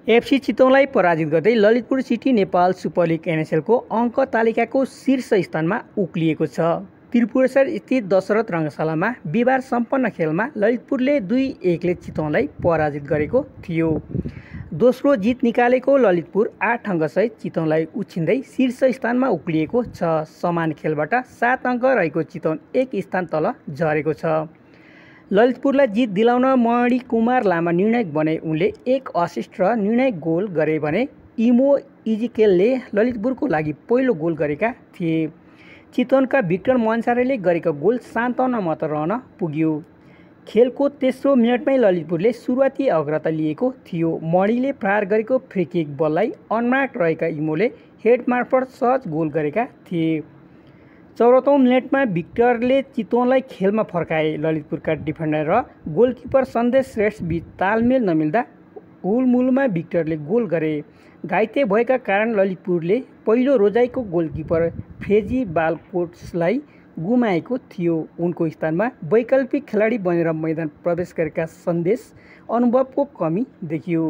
FC चितवनलाई पराजित गर्दै Lalitpur city Nepal super league एनएसएलको अङ्क तालिकाको शीर्ष स्थानमा उक्लिएको छ। त्रिपुरेश्वर स्थित दशरथ रङ्गशालामा बिहिबार सम्पन्न खेलमा ललितपुरले 2-1 ले चितवनलाई पराजित गरेको थियो। दोस्रो जित निकालेको ललितपुर 8 अङ्कसहित चितवनलाई उछिन्दै शीर्ष स्थानमा उक्लिएको छ। समान खेलबाट 7 अङ्क रहेको चितवन 1 स्थान तल झरेको छ। ललितपुरलाई जित दिलाउन मणिकुमार लामा निर्णायक बने। उनले 1 असिस्ट र निर्णायक गोल गरे भने इमो इजिकेलले ललितपुरको लागि पहिलो गोल गरेका थिए। चितवनका भिक्टर मन्सारेले गरेको गोल सान्त्वना मात्र रहन पुग्यो। खेलको तेस्रो मिनटमै ललितपुरले सुरुवाती अग्रता लिएको थियो। मणिले प्रहार गरेको फ्री किक बललाई अनमार्क रहेका इमोले हेड मार्फत सहज गोल गरेका थिए। 74औं मिनेटमा भिक्टरले चितवनलाई खेलमा फर्काए। ललितपुरका डिफेन्डर र गोलकिपर सन्देश श्रेष्ठ बीच तालमेल नमिल्दा हुलमुलमा भिक्टरले गोल गरे। घाइते भएका कारण ललितपुरले पहिलो रोजाइको गोलकिपर फ्रेजी बालकोट्सलाई गुमाएको थियो। उनको स्थानमा वैकल्पिक खेलाडी बनेर मैदान प्रवेश गरेका सन्देश अनुभवको कमी देखियो।